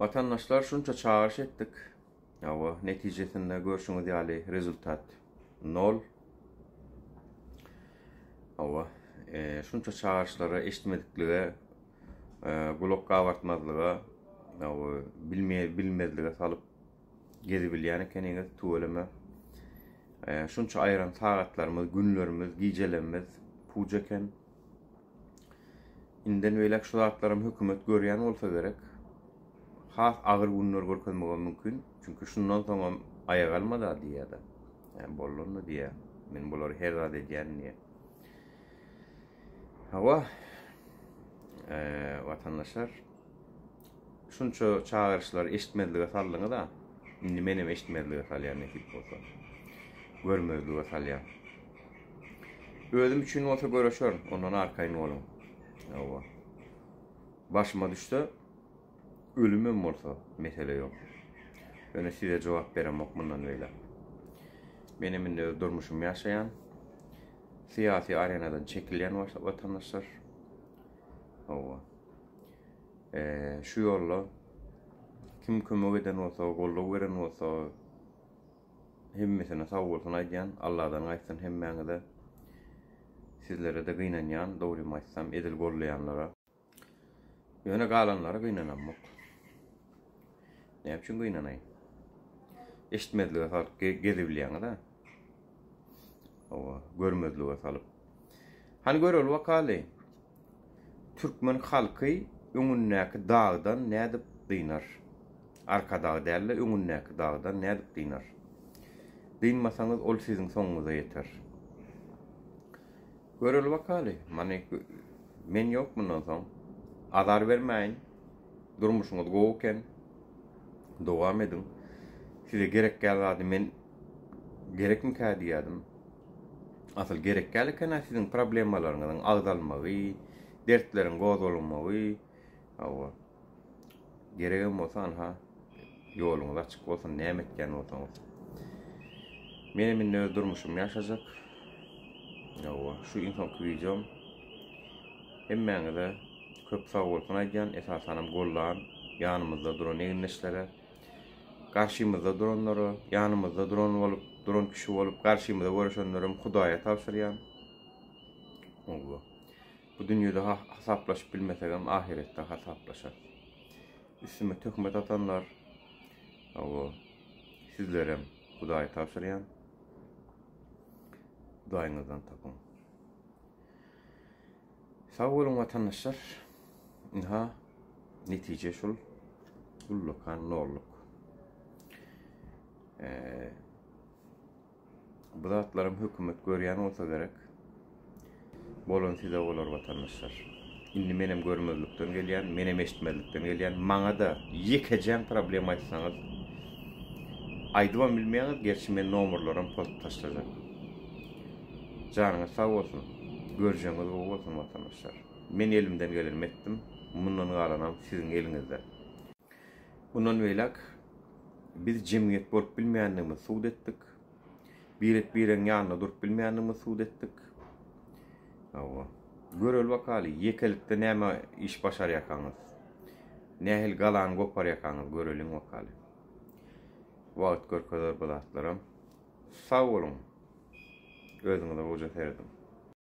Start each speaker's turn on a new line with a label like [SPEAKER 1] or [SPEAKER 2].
[SPEAKER 1] Watandaşlar şunça çagyryş etdik. Hawa, netijesinde görşüňiz ýaly rezultat nol. Hawa, e, şunça çagyryşlara eşitmediklige, e, gulak gabartmazlyga, hawa, bilme, bilmezlige salyp gezibilýän ekeniňiz, tüweleme. E, şunça aýyran sagatlarymyz, günlerimiz, gijelerimiz puç eken. Inden beýläk şu zatlaram hökümet görýän bolsa gerek. Has agyr günler görkezmegem mümkin. Çünki şundan soňam aýak alma-da diýýär-de. Ýa bolanda diýýär. Men bulary her zat edýän diýýär. Hawa. Eee, watandaşlar. Şunça çagyryşlary eşitmezlige saldyňyz-a. Indi menem eşitmezlige salýan nesip bolsa. Görmezlige salýan. Özüm üçin bolsa göreşerin, ondan arkaýyn boluň. Hawa. Başyma düşse, ölümem bolsa mesele ýok. Ýöne size jogap beremok mundan beýläk. Menem indi öz durmuşymy ýaşaýan. Syýasy arenadan çekilýän watandaşlar. Hawa. Şu ýolda kim kömek eden bolsa, goldaw beren bolsa, hemmesine sag bolsun aýdýan. Alladan gaýtsyn hemmäňize. Sizlere-de gynanýan, dogrymy aýtsam, edil gollaýanlara. Ýöne galanlara gynanamok. Näme üçin gynanaýyn? Eşitmezlige salyp gezibilýäňiz-ä. Hawa, görmezlige salyp. Hany göreli bakaly. Türkmen halky öňündäki dagdan nädip dynar? Arkadag däl-de öňündäki dagdan nädip dynar? Dynmasaňyz ol siziň soňuňyza ýeter. Göreli bakaly. Many men ýok mundan soň. Azar bermäýin. Durmuşyňyz gowy eken. Dowam ediň. Size gerek däl zady men gerekmikä diýýärdim. Asyl gerek däl eken-ä siziň problemalaryňyzyň agzalmagy, dertleriň gozgalmagy. Hawa. Geregem bolsa anha ýoluňyz açyk bolsun näme etýän bolsaňyz. Menem indi öz durmuşymy ýaşajak. Hawa, şu iň soňky wideom. Hemmäňize köp sag bolsun aýdýan, esasanam gollan, ýanymyzda duran egindeşlere. Garşymyzda duranlara, ýanymyzda duran bolup, duran kişi bolup, garşymyza göreşenlerem Hudaýa tabşyrýan. Hawa. Bu dünýede hasaplaşyp bilmesegem, ahyretde hasaplaşarys. Üstüme töhmet atanlar, hawa, sizlerem Hudaýa tabşyrýan. Hudaýyňyzdan tapyň. Sag boluň watandaşlar. Ynha netije şul. Ullakan nolluk. Ee, bu zatlaram hökümet görýän bolsa gerek. Bolan size bolar watandaşlar. Indi menem görmezlikden gelýän, menem eşitmezlikden gelýän. Maňa-da ýekejäň problem aýtsaňyz, aýdybam bilmeýäňiz, gerçi men nomerlaram pozup taşlajak. Janyňyz sag bolsun. Görjegiňiz gowy bolsun watandaşlar. Men elimden gelenimi etdim. Mundan galanam siziň eliňizde. Mundan beýläk biz jemgyýet bolup bilmeýändigimizi subut etdik. Birek-biregiň ýanynda durup bilmeýändigimizi subut etdik. Hawa. Göreli bakaly, ýekelikde näme iş başarýarkaňyz. Nähili galany goparýarkaňyz göreliň bakaly. Wagt görkezer bu zatlaram. Sag boluň. Özüňize gowja serediň.